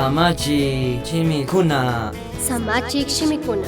Samachi shimikuna. Samachik shimikuna.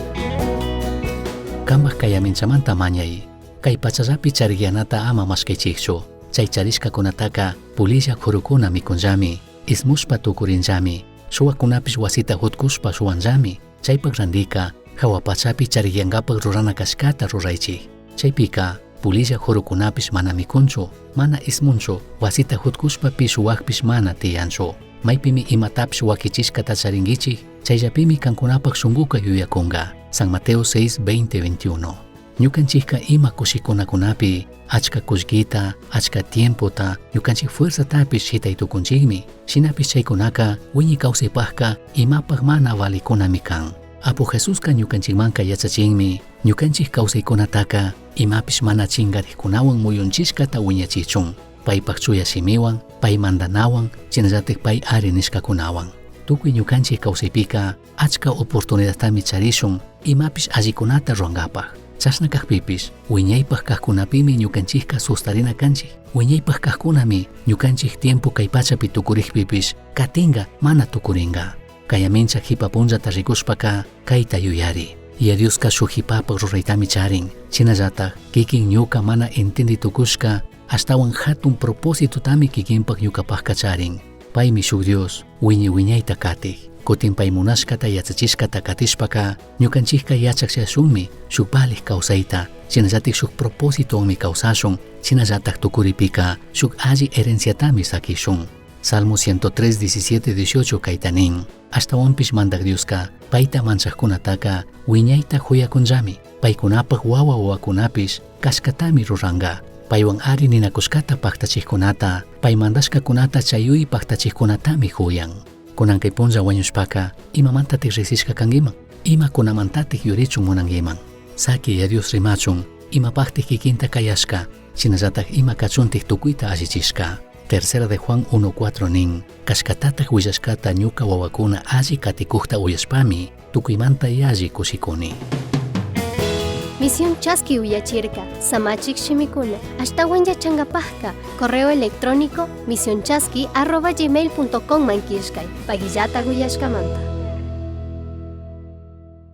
Cambaj cayaminchamanta mañai. Cai pachallapi charigyanata ama mashcaichijchu. Chai charishcacunataca pulilla jurukuna micunllami, ismushpa tucurinllami, shuhuacunapish huasita jutcushpa shuhuanllami. Chaipaj randica jahua pachapi charigyangapak rurana cashcata ruraichij. Chaipica pulilla jurucunapish mana micunchu, mana ismunchu, huasita jutcushpa pi shuhuajpish mana tiyanchu. Maipimi imatapish huaquichishcata charinguichij, chaillapimi cancunapaj shunguca yuyacunga. San Mateo 6, 20, 21. Ñucanchijca ima cushicunacunapi achca cullquita, achca tiempota, ñucanchij fuerzatapish shitai tucunchijmi. Shinapish chaicunaca huiñi causaipajca imapaj mana valicunami can. Apu Jesusca ñucanchijmanca yachachinmi, ñucanchij causaicunataca imapish mana chingarijcunahuan muyunchishcata huiñachichun. Paipaj chuya shimihuan, pai mandanahuan, shinallataj pai ari nishcacunahuan. Tucui ñucanchij causaipica achca oportunidadtami charishun imapish allicunata ruangapaj. Chashna cajpipish huiñaipaj cajcunapimi ñucanchijca sustarina canchij. Huiñaipaj cajcunami ñucanchij tiempo cai pachapi tucurijpipish catinga mana tucuringa. Cayamincha jipa punllata ricushpaca caita yuyari. Yaya Diosca shuj jipapaj ruraitami charin. Shinallataj kikin ñuca mana entendi tucushca ashtahuan jatun propositotami kikinpaj ñucapajca charin. Paimi shuj Dios, huiñi huiñaita catij. Cutin pai munashcata yachachishcata catishpaca ñucanchijca yachajshashunmi shuj valij causaita, shinallataj shuj propositohuanmi causashun, shinallataj tucuripica shuj alli herenciatami saquishun. Salmo 103, 17, 18 caita nin. Ashtahuanpish Mandaj Diosca paita manchajcunataca huiñaita juyacunllami. Paicunapaj huahua huahuacunapish cashcatami ruranga. Paihuan ari ninacushcata pajtachijcunata, pai mandashcacunata chayui pajtachijcunatami juyan. Cunan cai punlla huañushpaca, imamantataj rijsishca canguiman? Imacunamantataj yurichun munanguiman? Saqui Yaya Dios rimachun, imapajtaj quiquinta cayashca, shinallataj ima cachuntaj tucuita allichishca. Tercera de Juan 1.4 nin, cashcatataj huillashcata ñuca huahuacuna alli caticujta uyashpami, tucuimanta yalli cushicuni. Misión Chaski uyachirca, Samachik shimikuna, ashtahuan yachangapajca, correo electrónico misionchaski arroba gmail.com man killkay, paguillata uyashkamanta.